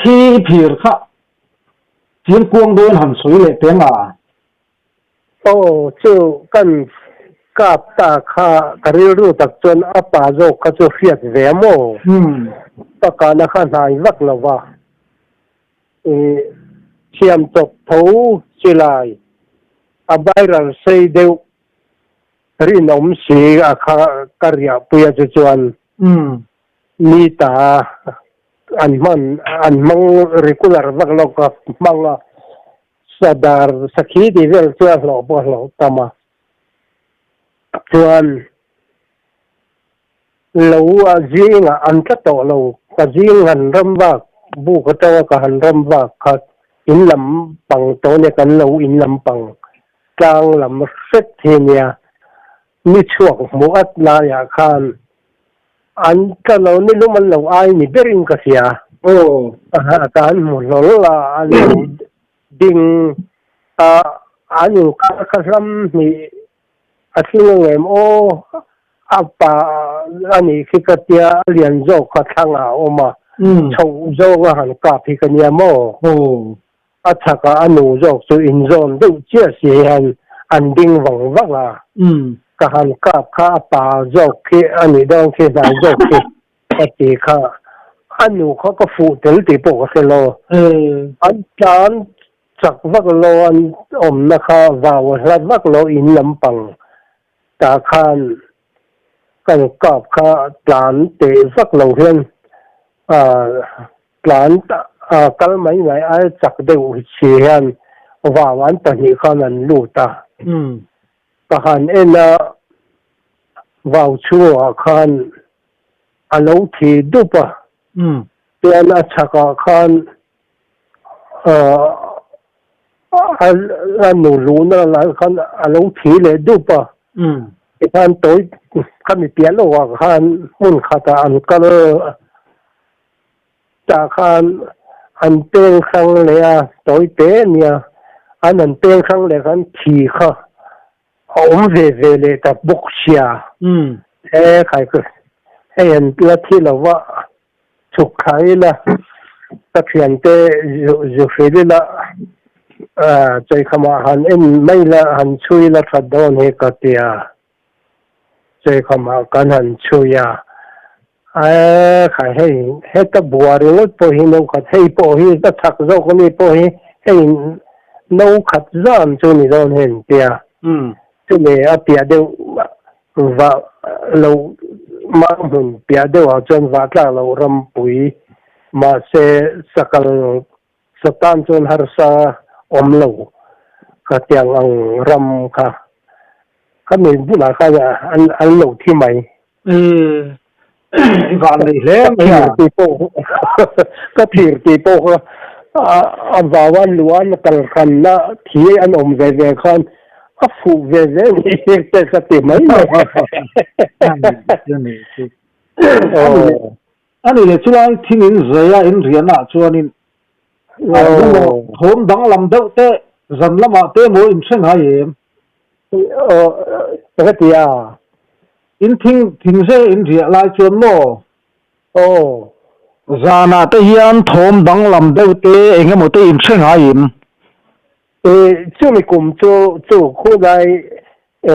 Thi phir kha chiangkuang dawn han sawi leh teng a. Aw, chu kan kap ta kha ka rilru tak chuan a pa zawk kha chu hriat ve a maw? Ka kahna kha hnai vak lo va. I thiam tawp tho chilai a viral sei deuh rinawm si a kha ka riahpui a chu chuan mi ta an hman an hmang regular vak lo ka hmang a sadar sakhi tih vel chu a hlawh pawh a hlawh tam a chuan Lo a zingah an tla tawh lo. Ka zing han ram vak, buk atanga ka han ram vak kha in lam pang tawh nia, kan lo in lam pang tlang lam hret hi nia. Ni chhuak hmuh at laiah khan an tla lo, ni lum an lo ai ni berin ka hria. Ka han hmu hlawl a, an lo ding a, an inkar kha hlam hnih A thleng ang em aw, a pa a nih khi ka tia, a lian zawk kha thlangah a awm a, chhoh zawng a han kap hi ka nia maw? A chhakah a nu zawk chu inzawn deuh chiah si hian an ding vang vang a, ka han kap kha a pa zawk khi a nih dawn khi hnai zawk khi ka ti kha, a nu kha ka fuh tel tih pawh ka hre lo, an tlan Chak vak lo an awmna kha vau a hlat vak lo in lampang tah khan kan kap kha tlan teh vak lo hian tlan kal mai mai ai chak deuh si hian vau an pahnih khan an lut a. Ka han en a vau chhungah khan a lo thi dup a. Chuan a chhakah khan A nu luhna lai khan a lo thi leh dup a, tikhan tawi khami piah lohah khan hmun khatah an kal tah khan an peng hrang leh a, tawi te a nia, an han peng hrang leh khan thi kha a awm ve ve leh ta bawk sia, he khai hei an la thi lo va. Chhuk thla ila, ka thiante zu hrilh ila, Chawikhamah han en mai la, han chhui la that dawn hi ka ti a. Chawikhamah kan han chhui a, Ae khai hei heta bua ringawt pawh hi no khat, hei pawh hi ka chak zawk a ni pawh hi hei no khat zan chu ni dawn hi an ti a. Chumi a piah deuh Vah loh mah hmun piah deuhah chuan vah tlak loh rampui mahse sakal satan chuan harsa awm lo kha tiang ang ram kha khami bulah khan an lo thi mai. I van nei hle mai a. Ka thir tih pawh kha a vau a luan kal hranna thi an awm ve ve khan a fuh ve ve ni te ka ti mai mai. Ani leh chulai thing in zai a in rianah chuanin thawm danglam deuh te zan lamah te emaw in hre ngai em? Ka ti a. In thing thing ze in riah lai chuan maw? Aw. Zanah te hian thawm danglam deuh te eng emaw te in hre ngai em? E, chumi kum chu chu khulai e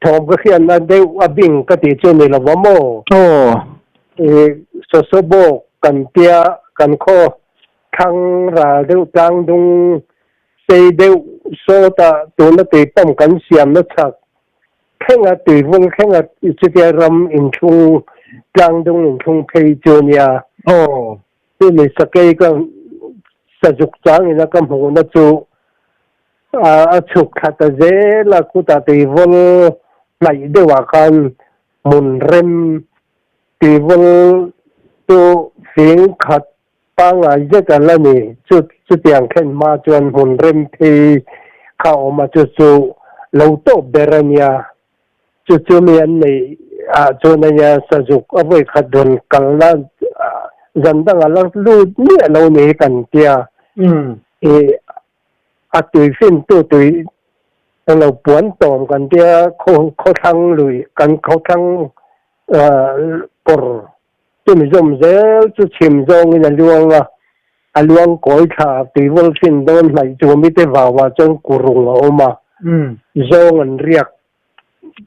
thawm ka hriatna deuh a bing ka tih chu ni lova maw? Aw. E, Sawsawbawk kan tia kan khaw thlang ral deuh tlang dung sei deuh sawtah tuna tui pump kan siamna chhak Thlenga tuivung thlenga chutia ram inthlung tlangdung inthlung phei chu nia. Aw. Chumi sakei ka sazuk changin a ka hmuhna chu a chhuk thla ta zel a, khutah tuivawl hnaih deuhah khan hmun rem tuivawl chu fing khat pangngai zet a la ni. Chu chutiang thlen hma chuan hmun rem phei kha a awm a, chu chu lo tawp ber a nia. Chu chu mi an neih ah chuan a nia sazuk a vawi khat rawn kalna zan dangah la lut miah lo ni hi kan tia. I a tui fintu tui. Lo puan tawm kan tia khawthlang lui kan khawthlang kawr chumi zawm zel chu chhim zawngin a luang a, a luang kawi thla tuivawl thin dawn hnaih chu mite vauah chuan kurung a awm a, zawng an riak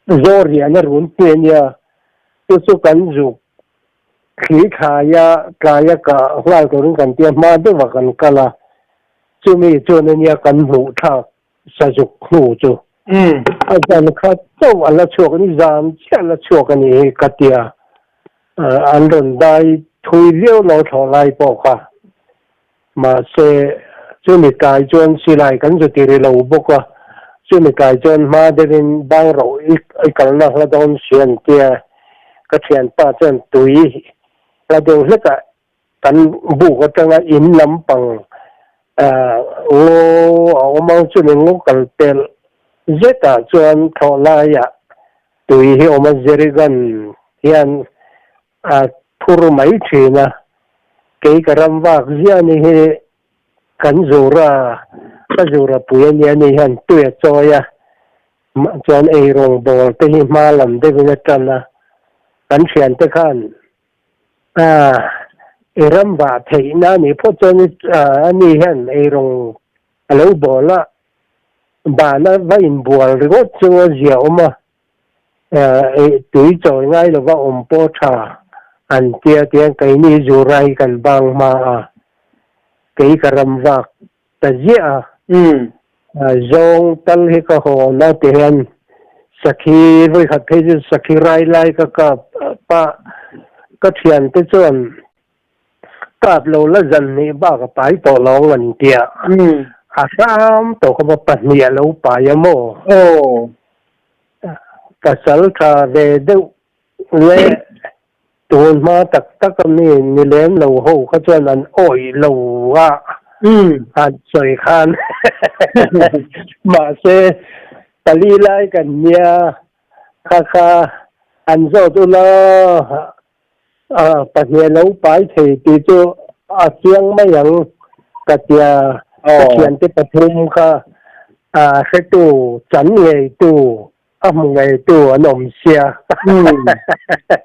zaw riahna run pui a nia, chu chu kan zuk thli thlaia tlaia kah nghal turin kan tia hma deuhah kan kal a, chumi chuan a nia kan hmuh thlak. Sazuk hnu chu a zan kha chauh a la chhuak a ni, zan chiah a la chhuak a nih hi ka tia. An rawn dai thui viau lo thlawh lai pawh kha. Mahse, chumi tlai chuan silai kan zu ti ri lo bawk a, chumi tlai chuan hma deuhin bang roh i kalna hla dawn si an tia. Ka thianpa chuan tui hla deuh hlekah Kan buk atanga in lampang ngaw a awm ang chumi ngaw kal pelh zetah chuan thlawh laiah tui hi awm a, Jerrycan hian a phur mai thin a, kei ka ram vak ziah ni hi kan zura ka zura pui a nia ni hian tui a chawi a, chuan eirawng bawl te hi hma lam deuhin a tan a, kan thiante khan I ram vah theihna a nih phawt chuan a ni hian eirawng a lo bawl a, bana va inbual ringawt chu a zia awm a, tui chawi ngai lova awm pawh tha an tia tiang keini zura hi kan bang hma a, kei ka ram vak ta ziah a, zawng tal hi ka hawn a ti hian sakhi vawikhat phei chu sakhi rai lai ka kap pah ka thiante chuan kap lo la zan hnih bak a pai tawh lo ang an tia a hram tawh kha pahnih a lo pai a maw pasal tha ve deuh leh Tun hma tak tak a mi ni lem lo ho kha chuan an awih lo a, an sawi khan mahse pali lai kan nia kha kha an zawt ula pahnih a lo pai thei tih chu a chiang mai ang ka tia ka thiante pathum kha hretu chan ngeitu A hmu ngeitu an awm sia.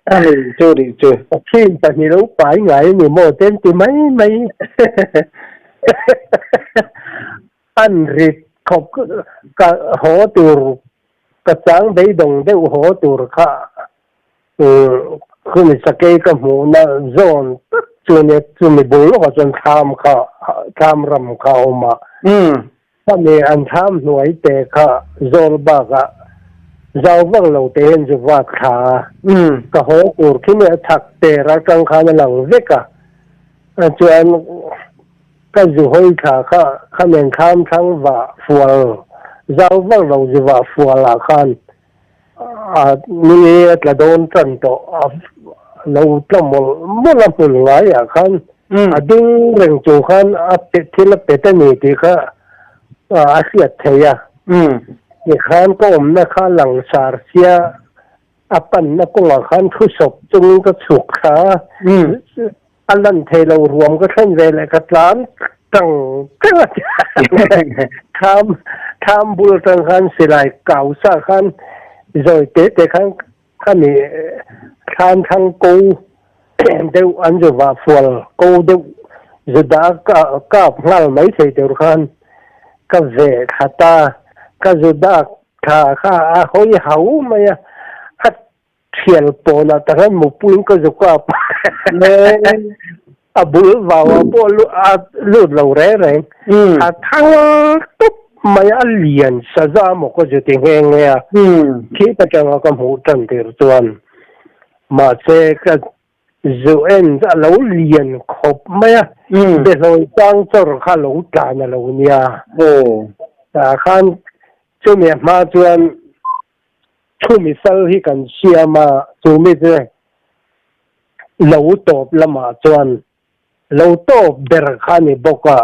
A ni chu nih chu. Thin pahnih lo pai ngai a ni maw ten ti mai mai. An rit khawp ka haw tur ka chang beidawng deuh haw tur kha chumi sakei ka hmuhna zawn tak chu nia chumi bul lawkah chuan thlam kha thlam ram kha a awm a. Khami an thlam hnuai te kha zawl bakah zau vak lo te hian zu vak thla a, ka haw tur khi nia chhak ter atang khan a lang vek a, chuan ka zu hawi thla kha khami an thlam thlang vah fual zau vak lo zu vah fual ah khan a ni a tla dawn tan tawh a lo tla mawlh mawlh a hmun ngaiah khan a ding reng chung khan a thil a pet a ni tih kha a hriat theih a tikhan ka awmna kha langsar sia a panna kawngah khan thu sawp chungin ka chhuk thla a a lan thei lo ruam ka thlen ve leh ka tlan tang tang a tham tham bul tang khan silai kau sa khan zawi te te khan khami thlan thlang ko deuh an zu vah fual ko deuh zu dah ka kap nghal mai thei tur khan ka ve thla ta ka zu dak thla kha a hawi hau mai a a Thial pawnah tak hian mupuiin ka zuk a, a bul vauah pawh a lut lo reng reng. A thang tawp mai a, a lian saza maw ka zu ti nghe nghe a, khi ka tanga ka hmuh tan tir chuan mahse ka zu en a lo lian khawp mai a, behlawi chang chawr kha lo tlan a lo nia. Tah khan chumi a hma chuan Chumi sal hi kan siam a, chumi chu lo tawp lamah chuan lo tawp ber kha a ni bawk a,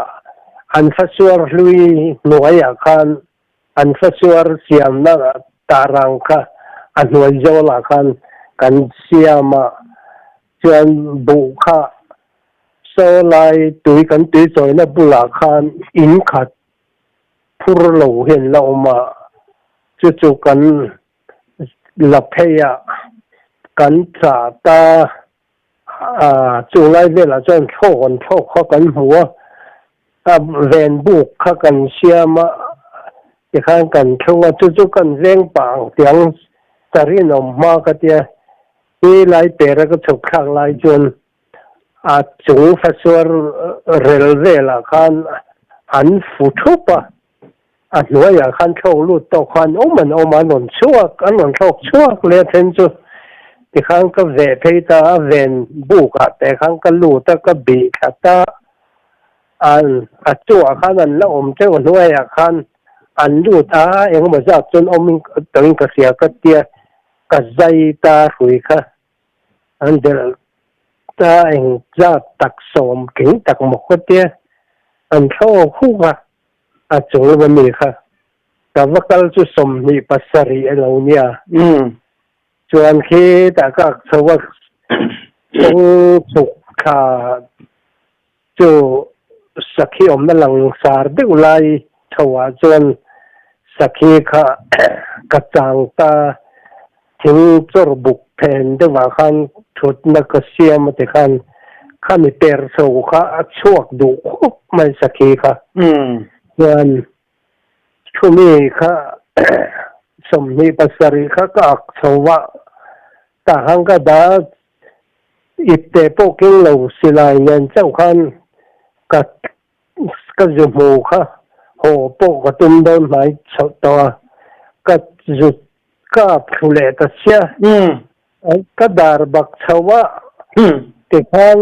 an fasuar hlui hnuaiah khan an fasuar siamna tarang kha a hnuai zawlah khan kan siam a, chuan buh kha saw lai tui kan tui chawina bulah khan in khat phur lo hian la awm a. Chu chu kan la phei a, kan chah ta a, chung lai velah chuan thlawk an thlawk kha kan hmu a, a ven buk kha kan siam a, tikhan kan thlung a, chu chu kan veng pah ang tiang charinawm hma ka tia, hi lai pera ka chhuk thlak lai chuan A chung fasuar rel velah khan an fu thup a, a hnuaiah khan thlawk lut tawk khan awm an awm a, an rawn chhuak, an rawn thlawk chhuak leh a then chu tikhan ka veh phei ta a, ven bukah te khan ka lut a, ka bih thla ta a, a chungah khan an la awm teuh a, hnuaiah khan an lut a, engemaw zat chuan awmin tawhin ka hria ka tia, ka zai ta hrui kha. An delh ta eng zat tak 90 tak maw khaw tia an thlawk huk a, a chung lama mi kha ka va kal chu 27 a lo nia. Chuan khitah ka ak chho a, kawng chhuk thla chu sakhi awmna langsar deuh lai tho ah chuan sakhi kha ka chang ta, thing chawr buk phen deuh ah khan thutna ka siam a tikhan khami per chho kha a chhuak duh khawp mai sakhi kha. Chuan chumi kha 27 kha ka ak chho a, tah khan ka dah Ipte pawh keng lo silai nen chauh khan ka ka zu hmu kha haw pawh ka tum dawn hnai chhoh tawh a, ka zu kap thlu leh ta sia. Ka dar bak chho a, tikhan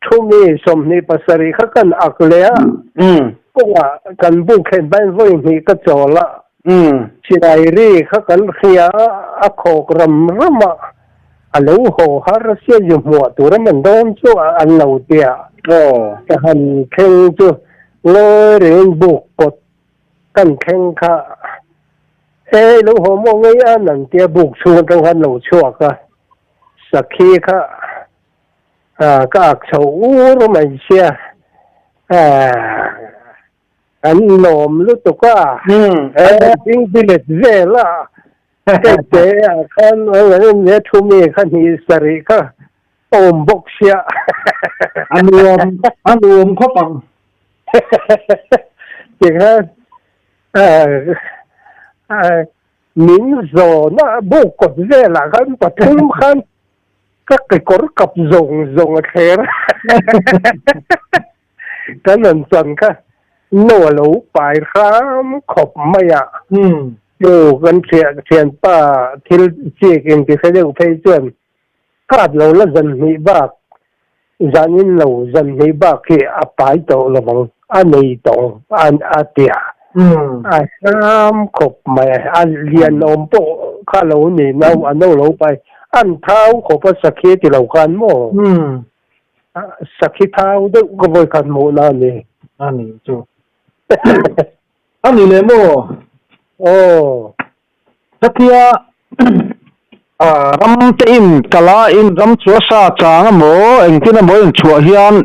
thu mi 27 kha kan ak leh a, kawngah kan buk thlen hmain vawi hnih ka chawl a, silai ri kha kan hria a, a khawk ram ram a. A lo haw har sia zu hmuah tur a man dawn chu an lo ti a. Ka han thleng chu ngawi rengin buk kawt kan thleng kha e lo haw maw ngei a nan tia buk chhung atang khan lo chhuak a. Sakhi kha ka ak chho ur mai sia. An lawm lutuk a, an ding bilet vel a, Keite ah khan an en ve thu mi kha hnih sarih kha awm bawk sia. A nuam, a nuam khawp ang. Tikhan min zawn a, buk kawt velah khan pathum khan ka kekawr kap zawng zawng a thler a. Kan rawn chuan kha no a lo pai hram khawp mai a. Chu kan thianpa thil chik inti hre deuh phei chuan khat lo la zan hnih bak, zan in lo zan hnih bak hi a pai tawh lo vang, a nei tawh ang a ti a. A hram khawp mai a, a lian awm pawh kha lo ni, no a no lo pai, an thau khawp a sakhi ti lo khan maw? Sakhi thau deuh ka vawi khat hmuhna a ni. A ni chu. A ni leh maw? Aw. Khatia ram te in kala in ram chu a sa chang emaw engtin emaw in chhuah hian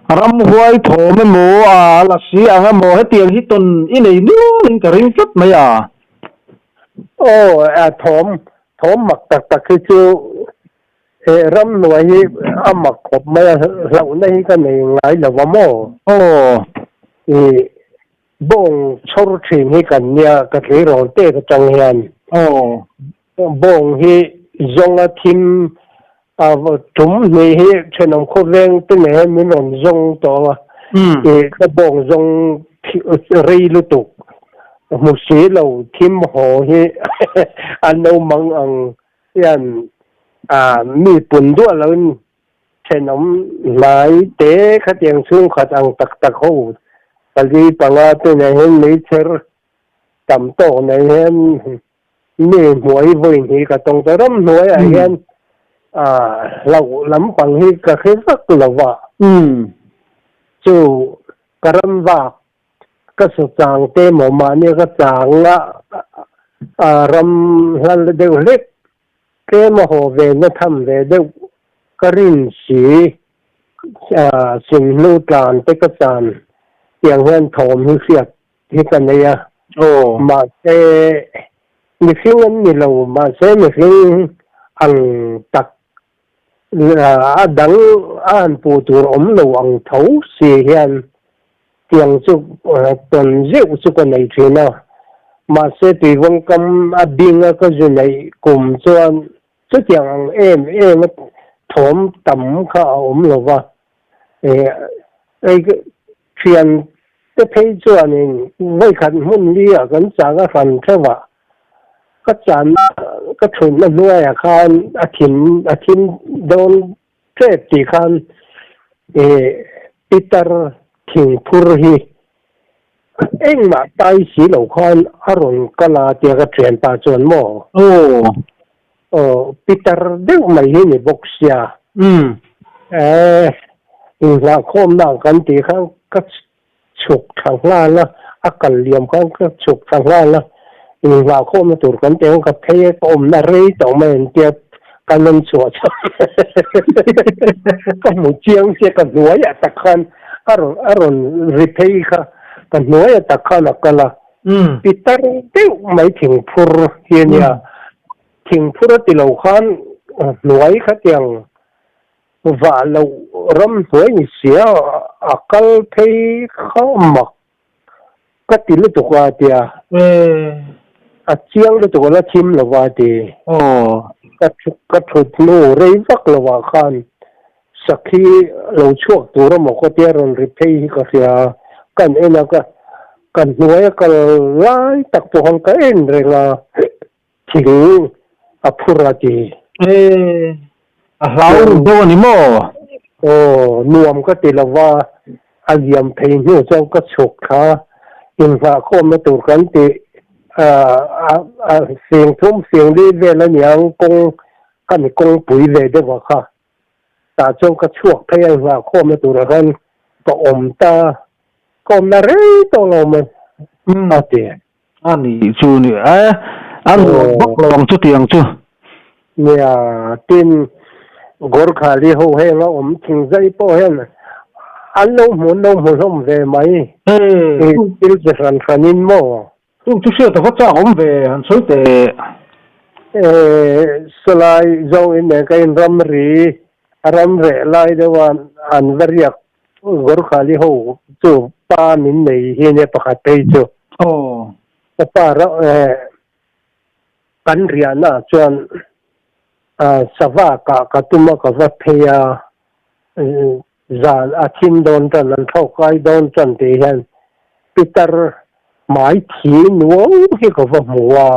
ramhuai thawm emaw a la si ang emaw hetiang hi tawn i nei nual in ka ring tlat mai a. Aw, thawm thawm mak tak tak hi chu He ramhnuai hi a mak khawp mai a, hlauhna hi ka nei ngai lo va maw? Aw. I bawng chhawr thin hi kan nia, ka tleirawl tek atang hian. Aw. Bawng hi zawnga thim a tum hnih hi thenawm khawveng te nen hian min rawn zawng tawh a, i ka bawng zawng rei lutuk hmu si lo thim haw hi an lo mang ang Hian mi pun duah loin thenawm hnai te khatiang chhungkhat ang tak tak ho pali panga te nen hian meichher tam tawk nei hian mi hnuai vawiin hi ka tawng ta ram hnuaiah hian hlauh lampang hi ka hre vak lo va. Chu ka ram vak Ka su chang te maw mahni ka chang a ram hlal deuh hlek tlem a haw ve na tham ve deuh ka rin si sinhnu tlan te ka chan tiang hian thawm hi hriat hi ka nei a mahse. Mihring an ni lo, mahse mihring ang tak a dang a han puh tur awm lo ang tho si hian tiang chu tawn zeuh chu ka nei thin a. Mahse tuivawngkam a bing a ka zu neih kum chuan chutiang ang em em a thawm tam kha a awm lo va. Thian te phei chuanin vawikhat hmun li ah kan chang a hran theuh a, ka channa ka thutna hnuaiah khan a thim a thim dawn tep tih khan ih pitar thingphur hi engmah tai si lo khan a rawn kal a tia ka thianpa chuan maw? Aw. Aw, pitar deuh mai hi ni bawk sia. Umm. Eh, inhlahkhawmna ang kan tih khan ka chhuk tha nghal a, a kal liam khan ka chhuk tha nghal a, inhlahkhawmna tur kan tih khan ka phei a, ka awmna rei tawh mai an tia ka nawn chhuah chhan ka hmu chiang sia ka hnuaiah tak khan a rawn a rawn ri phei kha ka hnuaiah tak khan a kal a. Pitar deuh mai thingphur hi a nia. Thingphur a ti lo khan hnuai khatiang vah loh ram hnuai ni sia a kal phei kha mak ka ti lutuk a tia. A chiang lutuk a la thim lo va ti. Ka thut hnu rei vak lo ah khan Sakhi lo chhuak tur emaw ka tia rawn ri phei hi ka hria a, kan en a ka ka hnuai a kal lai tak pawh khan ka en reng a, thing a phur a ti. E, a hlau ru deuh a ni maw? Aw, nuam ka ti lo va, a liam phei hnu chuan ka chhuk thla, inngahkhawmna tur kan ti a, a sing thum sing li vel a niang kawng kan kawngpui ve deuh a kha. Tah chuan ka chhuak phei a, inngahkhawmna turah khan ka awm ta, ka awmna rei tawh lo mai a ti. A nih chu ni e, a nuam vak lo ang chutiang chu. Nia, tin, Gorkhali ho heng a awm thing zai pawh hian an lo hmu an lo hmu hlawm ve mai. Thil chi hran hranin maw? Chung chu hriat a va chak awm ve han sawi teh. Eh, sawlai zo in nen ka in ramri a ram reh lai deuh a an va riak Gorkhali ho chu pa min nei hi ania pakhat phei chu. Aw. Ka pa rauh eh kan riahna ah chuan sava kah ka tum a ka va phei a Zan a thim dawn tan, an thlawk kai dawn tan tih hian Peter hmai thi nuau hi ka va hmu a.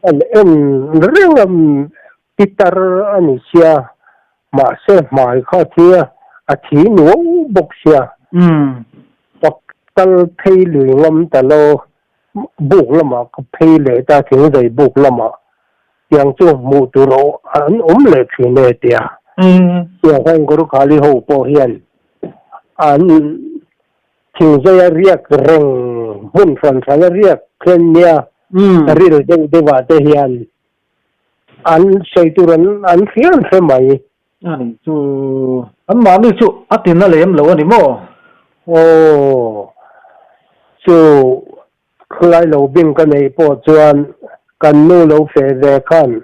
An en reng a, Peter a ni sia, mahse hmai kha a thi a, a thi nuau bawk sia. Ka kal phei lui ngam ta lo, buk lamah ka phei leh ta, thingzai buk lamah. Tiang chu hmuh tur an awm leh thin e tia. Tiang hian Gurkhali ho pawh hian an thingzai a riak reng hmun hran hran a riak hian nia ril deuh deuh ah te hian an sawi tur an an hria an hre mai. A nih chu an mahni chu a ti na lem lo a ni maw? Aw chu Khulai lo bing ka neih pawh chuan kan nu lo feh ve khan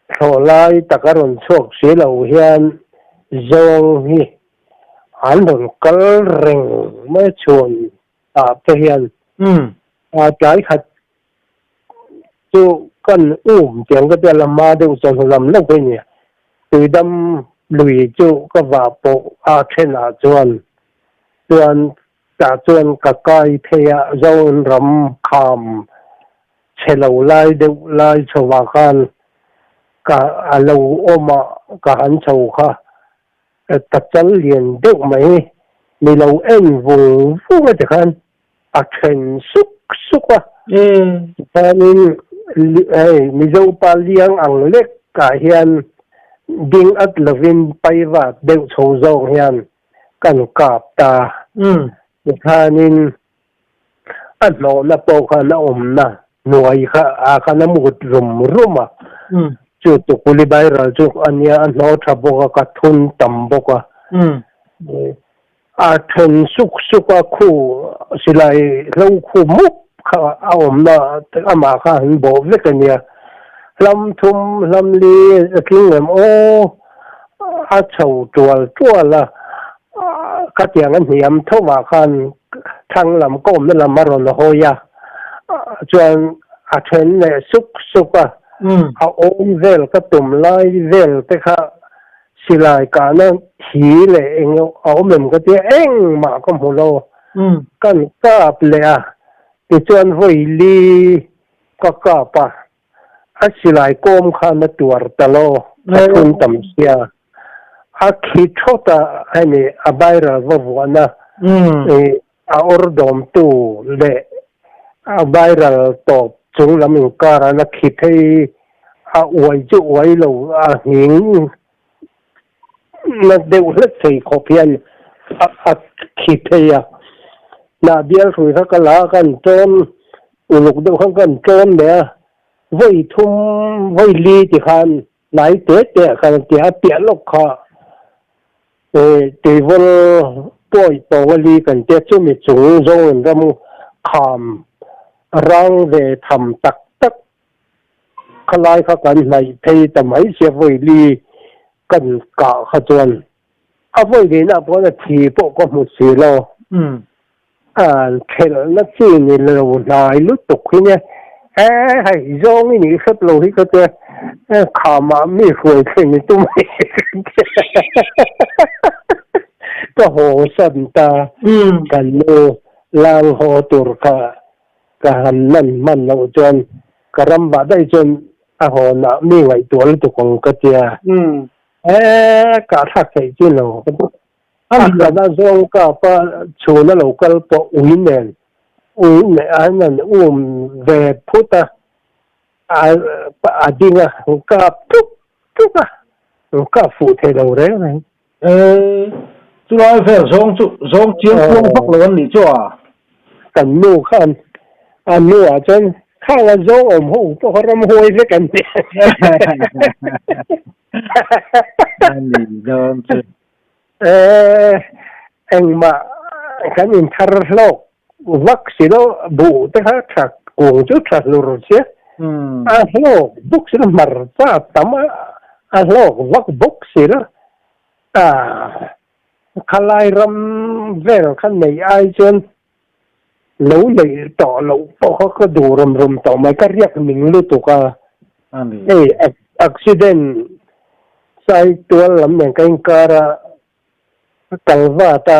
thlawh lai tak a rawn chhuak si lo hian zawng hi an rawn kal reng mai chhun ah te hian a tlai khat chu kan um tiang ka tia la hma deuh chawhnu lam lawk hi nia tuidam lui chu ka vah pawh a thenah chuan chuan Tah chuan ka kai phei a, Zoin ram kham chhe lo lai deuh lai chhovah khan ka a lo awm a, ka han chho kha ka chal lian deuh mai, mi lo en vung vung a tikhan a then suk suk a. Tichuanin hei Mizo pa liang ang lek ah hian ding at lovin paivat deuh chho zawng hian kan kap ta. Tikhanin a hnawhna pawh khan a awmna hnuai kha ah khan a mut rum rum a. Chu Tukuli Bairal chu a nia a hnawh tha bawk a, ka thun tam bawk a. A then suk suk a, khu silai hlo khu mup kha a awmna amah kha an bawh vek a nia. Hlam thum hlam li a tling em aw a chho tual tual a, khatiang a hniam thovah khan thlang lam ka awmna lam a rawn hawi a, chuan a then leh suk suk a, a awm vel ka tum lai vel te kha Silai kahna thi leh eng a awm em ka tia engmah ka hmu lo. Kan kap leh a, tichuan vawi li ka kap a, a silai kawm khan a tuar ta lo, a thun tam sia. A khi thawt a, hemi a viral va vuahna a awr dawmtu leh a viral tawp chung lam inkar an a khi phei a uai chu uai lo a nghing na deuh hlek thei khawp hian a khi phei a. Hnah bial hrui kha ka la a kan tawn uluk deuh khan kan tawn leh a, vawi thum vawi li ti khan hnai te te ah khan a ti a, piah lawk kha Teivawl pawi pawnga li kan tia chumi chung zawng in ram kham rang ve tham tak tak khalai kha kan hnaih phei ta mai sia vawi li kan kah kha chuan a vawi lehna pawh a thi pawh ka hmu si lo. An khelhna chi ni lo hnai lutuk hi nia, he hei zawng i nih hrep lo hi ka tia, khamah mi hruai thleng i tum a ka haw san ta, kan nu lang haw tur kha ka han lan hman loh chuan ka ram vah daih chuan a hawnah mi ngaihtuah lutuk ang ka tia, he kahthlak theih chi lo. A hlana zawng kap a chhun a lo kal pawh ui nen ui nen an han um ve phut a, a ding a, kap tuk tuk a, kap fuh thei lo reng reng. E, chulai vel zawng chu zawng chiang kuang vak lo an nih chu a. Kan nu khan a nu ah chuan khang a zawng awm ho pawh kha ramhuai vek an ni. A ni dawn chu. Eh, engmah kan inthar hlawk vak si lo, buh te kha tha kung chu tha hlur sia, a hlawk bawk si lo, hmarcha a tam a, a hlawk vak bawk si lo, ah, khalai ram vel kha neih ai chuan lo neih tawh loh pawh kha ka duh rum rum tawh mai, ka riak ning lutuk a, hei accident Saitual lam nen ka inkar a, ka kal vat a,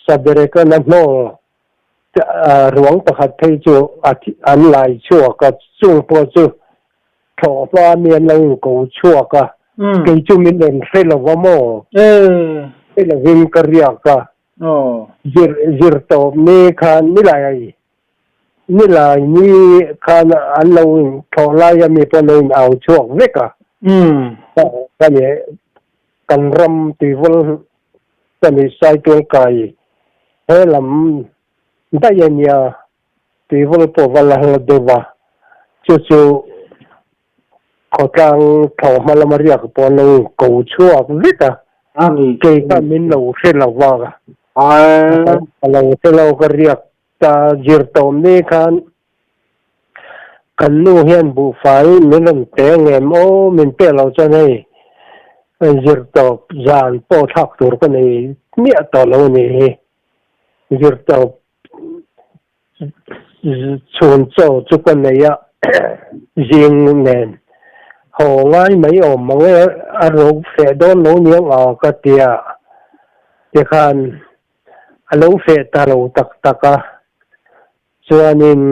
Sabereka na hnawl ruang pakhat phei chu an lai chhuak a, chung pawh chu thlawh hma mi an lo inko chhuak a, kei chu min rawn hre lo va maw? Hre lovin ka riak a. Zir zir tawp ni khan nilai nilai ni khan an lo in thlawh lai a mi pawh an lo in au chhuak vek a. Ka ni kan ram tuivawl ka ni Saitual kai he lam daih a nia tuivawl pawh va la hla deuh va chu chu Khawtlang thlawh hma lama riak pawh an lo in ko chhuak vek a, kei kha min lo hre lo va, ka lo hre lo ka riak ta zir tawm ni khan kan nu hian buhfai min rawn pe ngem aw min pek lo chuan hei zir tawp zan pawh thlak tur ka nei miah tawh lo a nih hi, zir tawp Chhun chaw chu ka nei a, zing nen haw ngai mai awm mang e, a ro feh dawn lo niang a ka ti a, tikhan a lo feh ta lo tak tak a, chuanin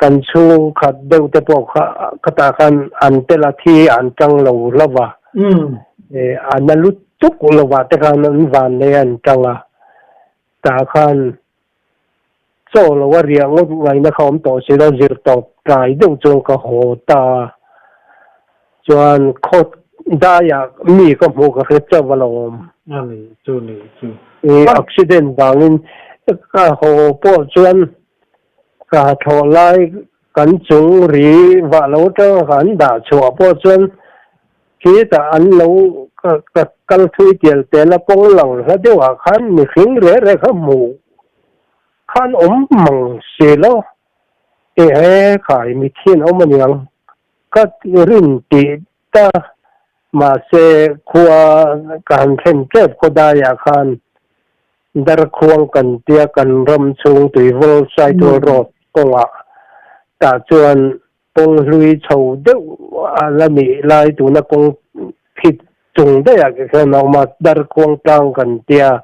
kan chhungkhat deuh te pawh kha ka tah khan an tel a thi an tang lo hlauh a, a na lutuk lovah te khan an vannei an tang a, tah khan Chaw lo a riah ngawt ngaihna kha awm tawh si lo, zir tawp tlai deuh chuan ka haw ta a, chuan khaw daiah mi ka hmuh ka hre chauh a lo awm. A ni chu ni chu. I accident vangin ka haw pawh chuan ka thlawh lai kan chung ri vah lo atanga kan dah chhuah pawh chuan Khitah an lo ka kal thui tial tial a, kawng lang hla deuhah khan mihring reh reh kha hmuh khan awm mang si lo. Ehe khai mithian awm aniang ka rin tih ta mahse khua ka han thlen tep khawdaiah khan Darkhuang kan tia kan ram chhung Tuivawl Saitual Road kawngah tah chuan kawng hlui chho deuh a la nih lai tuna kawng phit chung daihah khian a awm a, Darkhuang tlang kan tia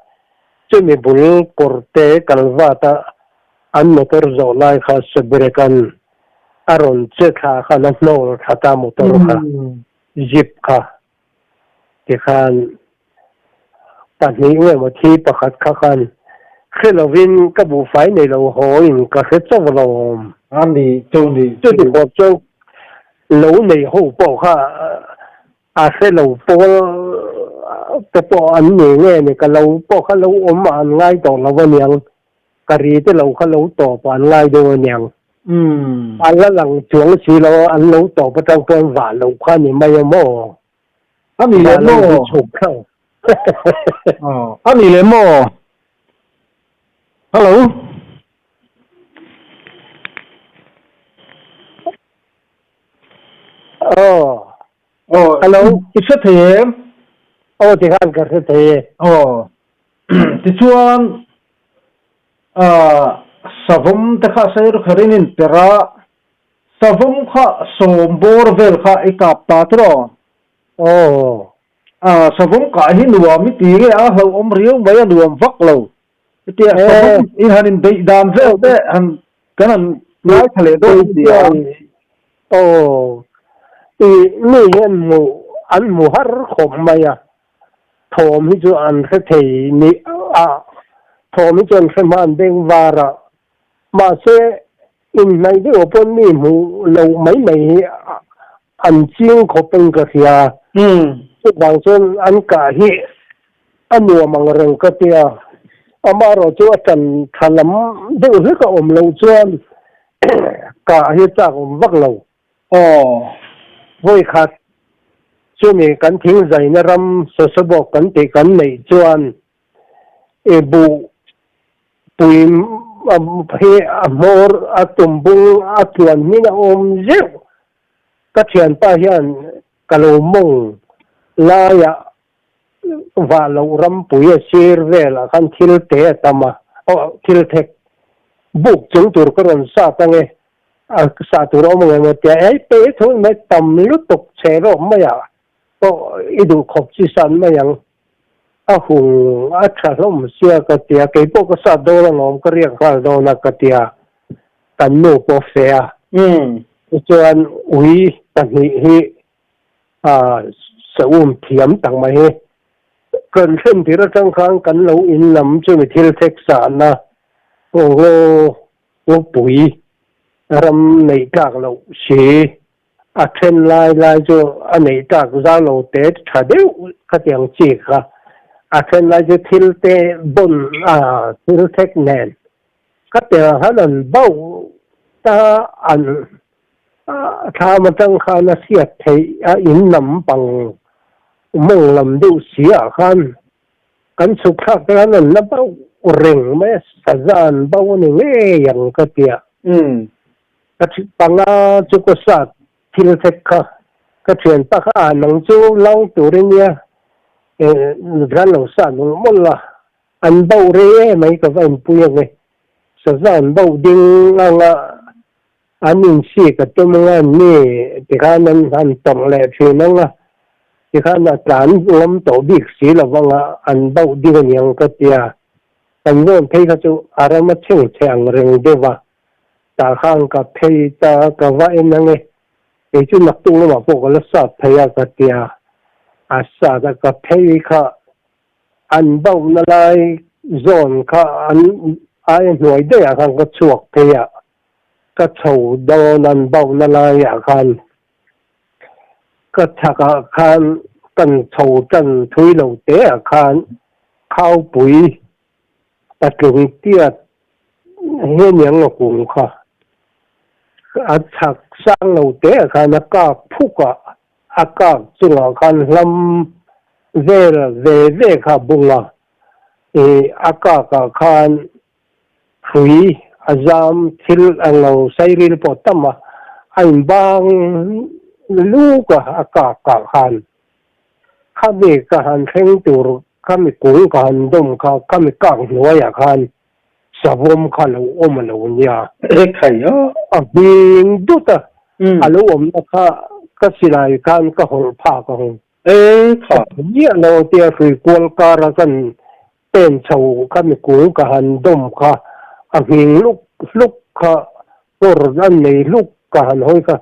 chumi bul kawr te kalvat a an motor zawh lai kha Sebrek-a'n a rawn che thla khan a hnawl thla ta motor kha, jeep kha tikhan pahnih nge maw thi pakhat kha khan hre lovin ka buhfai nei lo haw in ka hre chauh lo awm. A ni chu ni chu. Chuti khawp chuan lo nei ho pawh kha a hre lo pawl te pawh an ni nge ni ka lo pawh kha lo awm ah an ngai tawh lo aniang ka ri te lo kha lo tawp ah an ngai deuh aniang. A la lang chuang si lo an lo tawp atang chuan vah loh kha ni mai a maw? A ni leh maw? A ni leh maw? Hello. Aw. Aw. Hello. I hre thei em? Aw tikhan ka hre thei e. Aw. Tichuan savawm te kha sei ru kherin in perh a, Savawm kha sawm bawr vel kha i kap ta tiraw? Aw. A, savawm kah hi nuam i ti nge a hlauhawm riau mai a nuam vak lo. Hetia savawm i han inbeih dan vel te han kan han ngaithla leh dawn a nia. Aw. I mi hian hmuh an hmu har khawp mai a. Thawm hi chu an hre thei ni a, thawm hi chu an hre hma an beng var a. Mahse, inhnaih deuh pawn mi hmuh loh mai mai hi an ching khawp in ka hria. Chuvang chuan an kah hi a nuam ang reng ka tia. Amaherawh chu a tan tha lam deuh hlek a awm loh chuan kah hi a chak awm vak lo. Aw. Vawi khat chumi kan thingzaina ram Sosabawk kan tih kan neih chuan I buh pui hi a hmawr a tum bung a tluan hmin a awm zeuh. Ka thianpa hian ka lo mawng laiah vah loh rampui a sir velah khan thil te a tam a, aw thil thek buk chung tur ka rawn sat ange, a sah tur a awm ang em aw tia ei pe tho mai tam lutuk chhe rawk maiah pawh i duh khawp chi san mai ang. A hung a tha hlawm sia ka tia, kei pawh ka sat dawn alawm ka riak nghal dawn a ka tia, kan nu pawh fe a. Tichuan ui pahnih hi saum thiam tak mai hi kan thlen tir atang khan kan lo in lam chumi thil thek sahna ngaw ngawpui ram neih tlak loh si A then lai lai chu a neih tak zau lo te tha deuh khatiang chi kha. A then lai chu thil te bawn a thil thek nen khatiang han an bauh ta an thlam atang khan a hriat theih a in lam pang mawng lam deuh si ah khan kan chhuk thlak te khan an la bauh reng mai a, saza an bauh a ni ngei ang ka tia. Ka ṭhi panga chu ka sat thil thek kha ka ṭhianpa kha a nang chu lau tur i nia ran lo sat mawlh mawlh a, an bauh rei em mai ka va inpui ang e, saza an bauh ding anga an insi ka tum anga an ni tikhan an han tawrh leh ṭhin anga tikhan a tlan ngam tawh bik si lo vanga an bauh ding aniang ka tia, kan zawn phei kha chu a ram a chhengchhe ang reng deuh va. Tah khan ka phei ta ka va en ang e, kei chu naktuk lamah pawh ka la sat thei a ka ti a, a sat a ka phei kha an bauhna lai zawn kha an aia hnuai daihah khan ka chhuak phei a, ka chho dawn an bauhna laiah khan ka chhakah khan kan chho tan thui lo teah khan khaupui Patlung tiat hian iang a kung kha a chhak sang lo te ah khan a kak phuk a, a kak chungah khan hlam vel ve ve kha a bung a, ih a kak ah khan hrui a zam thil ang lo sairil pawh tam a, a inbang luk a, a kak ah khan khami ka han thleng tur khami kung ka han dawm kha khami kak hnuaiah khan savawm kha lo awm a lo nia. Ekhai a. A hming dut a, a lo awmna kha ka silai khan ka hawlh phak ang. Ekhai. Miah lo tia hrui kual kara kan pen chho kha mikung ka han dawm kha a nghing hluk hluk kha kawr a nei hluk ka han hawi kha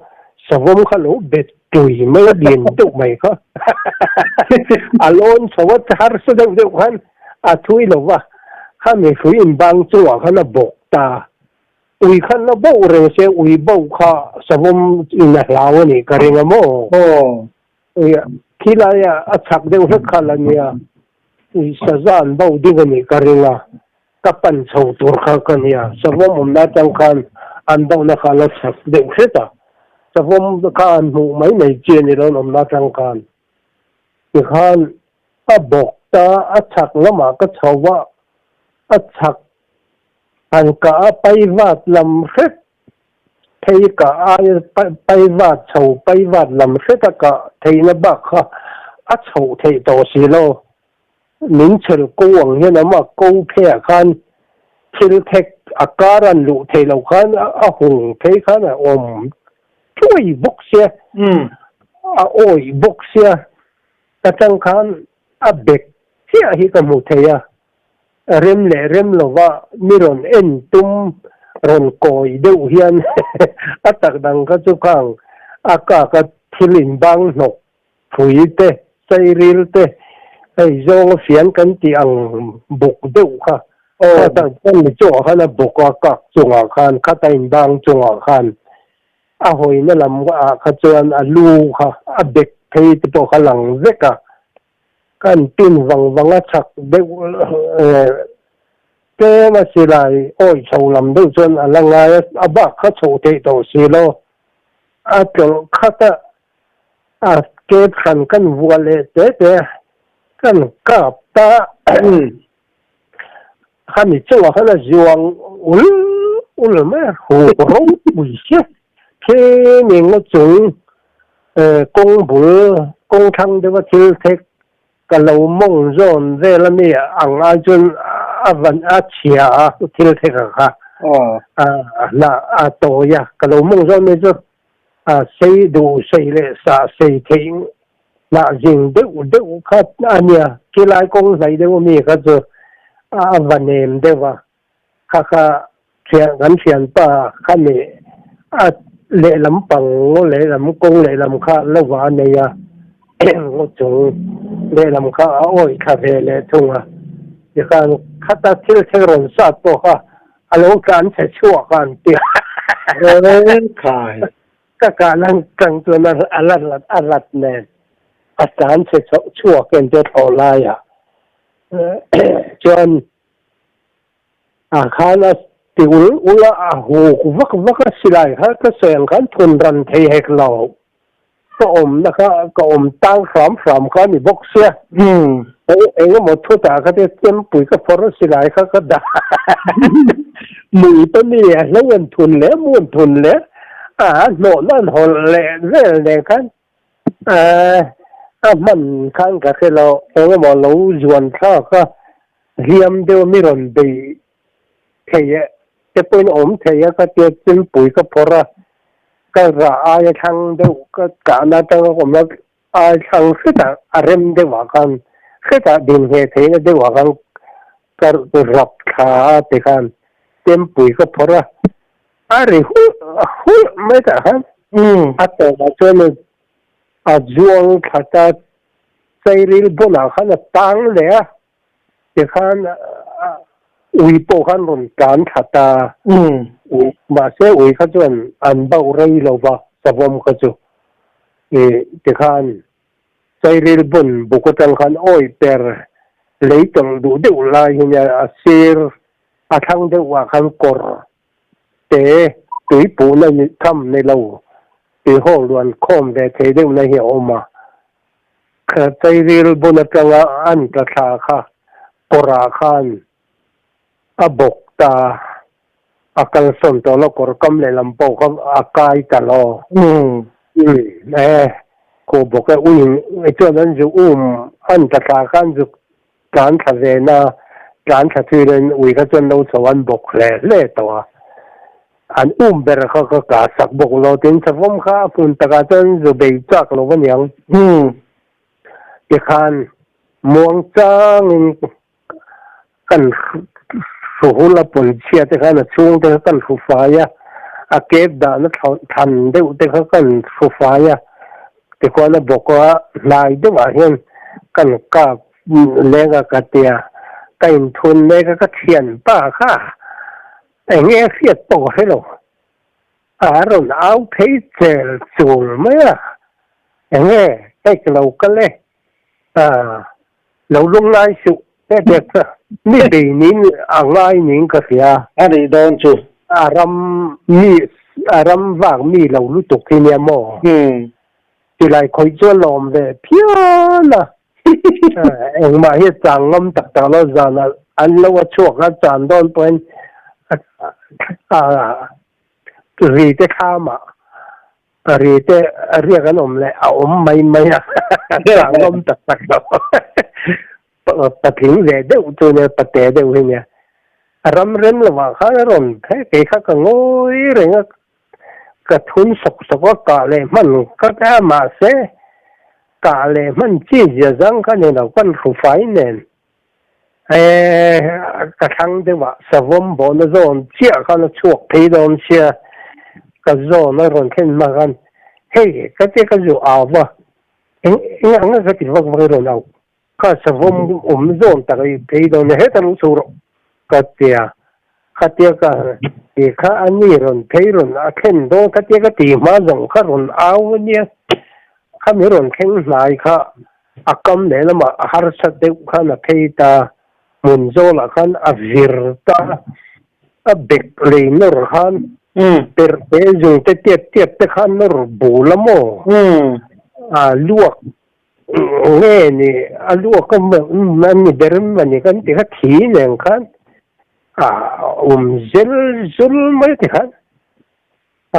savawm kha lo bet tui mai a lian deuh mai kha a lawn chho a harsa deuh deuh khan a thui lo va khami hrui inbang chungah khan a bawk ta ui khan la boh reng se ui boh kha savawm in a hlau a nih ka ring a maw khilai a chhak deuh hlek kha la nia Ui saza an bo ding a nih ka ring a, ka pan chho tur kha ka nia. Savawm awmna atang khan an bohna kha a la chak deuh hret a, savawm kha an hmuh mai mai chi a ni lo an awmna atang khan. Tikhan a bawk ta, a chhak lamah ka chho va, a chhak han kah a paivat lam hret Thei kah aia paivat chho paivat lam hreta kah theihna bak kha a chhoh theih tawh si lo. Min chhel ko ang hian amah ko pheiah khan thil thek a kar an luh theih loh khan a hung phei khan a awm thuai bawk sia, a awih bawk sia. Ka tang khan a bek chiah hi ka hmu thei a. Rem leh rem lova mi rawn en tum rawn kawi deuh hian a tak dang kha chu khang a kak a thil inbang hnawk phui te, sairil te, hei zawnga fian kan tih ang buk deuh kha kha tak chuan mi chungah khan a buk a kak chungah khan khata inbang chungah khan a hawina lam ah kha chuan a lu kha a bek phei te pawh kha lang vek a. Kan pin vang vang a chhak deuh tlem a silai awi chho lam deuh chuan a la ngai a, a bak kha chhoh theih tawh si lo. A tlawlh khat a, a kep hran kan vuah leh te te a, kan kap ta khami chungah khan a zuang ul ul mai a, huk ropui sia Khi ning a chung kawng bul kawng thlang deuha thil thek ka lo mawng zawn vel a mi ang ai chuan a van a chhia a thil thek a kha a hnah a tawi a ka lo mawng zawn mai chu a sei duh sei leh sah sei theih hnah zing deuh deuh kha a nia khilai kawng hnaih deuh a mi kha chu a va nem deuh a. Kha kha thian kan thianpa kha nih a lehlam pang ngaw lehlam kawng lehlam kha lo va a nei a, ngaw chung lehlam kha a awih thla ve leh thung a, tikhan khata thil thleng rawn sat pawh kha a lo tlan chhe chhuak a an ti a. Ka kah lang tang chuan a la rat a rat nen a tlan chhe chhuak em chu a thlawh laiah chuan Ah khan a ti ul ul a, a huk vak vak a, silai kha ka sawi ang khan thun ran thei hek lo. Ka awmna kha ka awm tang hram hram kha a ni bawk sia. Eng emaw thutah kha te chempui ka phawrh a, silai kha ka dah mui ta mi a hlo an thun leh mu an thun leh a hnawhna an hawlh leh vel nen khan a hman khan ka hre lo, eng emaw lo zuan thlak a. Hliam deuh mi rawn bei thei e te pawhin awm thei a ka tia chempui ka phawrh a, ka rah aia thlang deuh ka kahna atanga ka awmna ai thlang hretah a rem deuhah khan hretah din ngheh theihna deuhah khan ka rap thla a tikhan chempui ka phawrh a, a ri hulh hulh mai tah khan a tawpah chuan a zuang thla ta Chairil bunah khan a tang leh a, tikhan ui pawh khan rawn tlan thla ta. Mahse ui kha chuan an bauh rei lo va, savawm kha chu. Tikhan Chairil bun buk atang khan awi per lei tawlh duh deuh lai hi nia a sir a thlang deuh ah khan kawr te tuipuhna tham ni lo tihawk luan khawm ve thei deuhna hi a awm a. Chairil bun atanga an tla thla kha kawrah khan a bawk ta. a kal sawn tawh lo kawr kam lehlam pawh kha a kai ta lo. Umm e khaw bawk e uiin chuan an zu um an tla thla kha an zu tlan thla ve na tlan thla thui len ui kha chuan lo chho an bawk hle hle tawh a an um ber kha ka kah sak bawk lo tin savawm kha a hmun takah chuan zu bei chak lo aniang. Tikhan muang changin kan hruhul a pawn chhia te khan a chhung te kha kan hru fai a, a kep dahna thlan deuh te kha kan hru fai a, tikhuan a bawk a hnai deuhah hian kan kap leng a ka tia, ka inthun mek a ka thianpa kha eng nge hriat pawh ka hre lo. A rawn au phei chel chul mai a, Enge hei ka lo kal e, lo lung ngai suh te te kha mi bei niin a ngai niin ka hria. A nih dawn chu. A ram mi a ram vak mi lo lutuk hi nia maw? Tilai khawih chu a lawm ve phian a, engmah hi a chang ngam tak tak lo, zanah an lo a chhuak a chan dawn pawhin a Ri te thlamah ri te riak an awm leh a awm mai mai a, chang awm tak tak lo. Patling ve deuh chu nia, pate deuh hi nia. A ram rem lovah khan a rawn phei kei kha ka ngawi reng a, ka thun sawk sawk a, kah leh hman ka ta mahse kah leh hman chi zia zang kha ni lo, kan hrufai nen. He ka thlang deuh ah savawm bawhna zawn chiah khan a chhuak phei dawn sia, ka zawn a rawn thlen hma khan hei ka tia ka zu au va, eng eng ang a ka ti vak vak i rawn au, kha savawm awm zawn tak i phei dawn nia heta lo chho rawh ka tia, khatia ka ti kha a ni rawn phei rawn a thlen dawn khatia ka ti hma zawng kha rawn au a nia, khami rawn thleng hnai kha A kam lehlamah a harsa deuh khan a phei ta, hmun zawlah khan a vir ta, a bek lei nawr khan perh te zung te tiat tiat te khan nawr bul a maw? A luak nge ni, a luak a a ni ber a ni kan ti kha thi nen khan a awm zel zul mai ti khan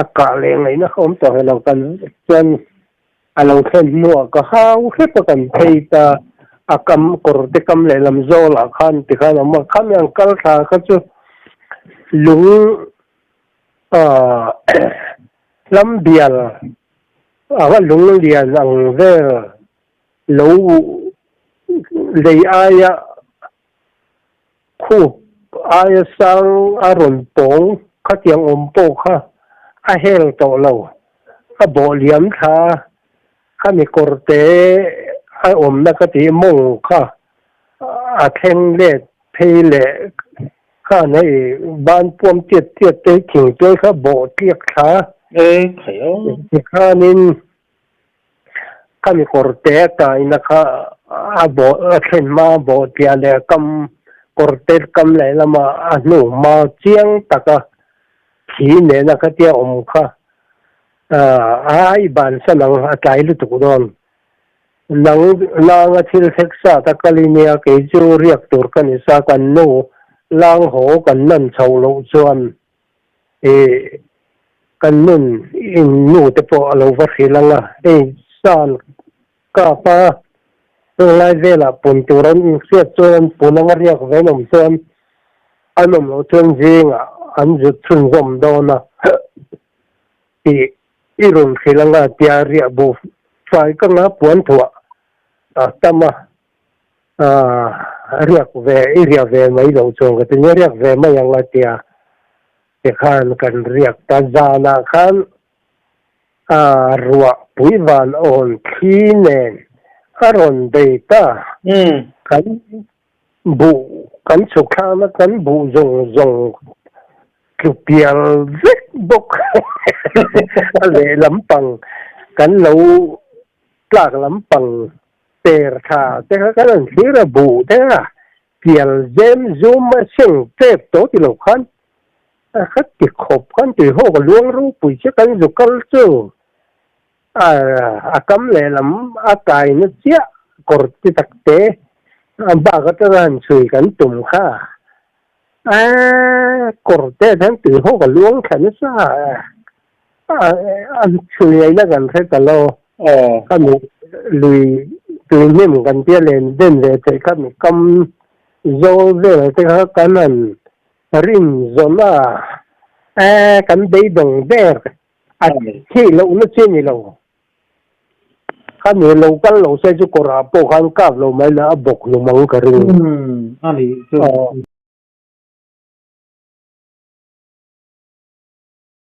a kah leh ngaihna kha awm tawh lo kan chuan A lo thlen hnuah ka hau hrep a kan phei ta, a kam kawr te kam lehlam zawlah khan tikhan a awm a, khami ang kal thla kha chu lung ah hlam bial anga lung lian ang vel lo lei aia khup aia sang a rawn pawng khatiang awm pawh kha a hel tawh lo. A bawh liam thla khami kawr te a awmna ka tih mawng kha a thleng let phei leh khan hei ban puam tiat tiat te thingtuai kha bawh tliak thla tikhanin Khami kawr te a kaina kha a bawh a thlen hma a bawh tliah leh kam kawr te kam leh lama a hnu hma chiang taka thi nena khatia awm kha a i bansan ang a tlai lutuk dawn. Nang langa thil thlek sa ta kal i nia kei chu riak tur ka ni sa kan nu lang haw kan nan chhoh loh chuan Ih, kan nun in nu te pawh a lo va hrilh ang a, hei san kap a, tunlai velah pun tur an inhriat chuan an pun anga riak ve an awm chuan an awm loh chuan zingah an zut chhunzawm dawn a tih i rawn hrilh ang a tia riah bu fai ka nga puan thuah a tam a. Riak ve, i riak ve mai loh chuan ka ti nia, riak ve mai ang a tia tikhan kan riak ta. Zanah khan ruah pui van awn thli nen a rawn bei ta. Kan buh, kan chhuk thlakna kan buh zawng zawng tlu pial vek bawk a lehlam pang kan lo tlak lampang Per tha te kha kan han thlir a, buh te kha pial zem zum a seng tep tawh ti lo khan a kha ti khawp khan tui hawk a luang ropui che kan zu kal chu a a kam lehlam a kai na chiah kawr ti tak te a bak atanga han chhui kan tum kha. Eee kawr te hian tui ho ka luang thla nasa a chhungaihna kan hre ta lo. Ka mi lui tui hnem kan tia len den ve theih kha mi kam zawl vel te kha kan han rin zawn a, eee kan beidawng ber a theih lohna chi a ni lo. Kha ni lo kal lo se chu kawrah pawh khan kap lo mai la a bawk hlum ang ka ring. A nih chu.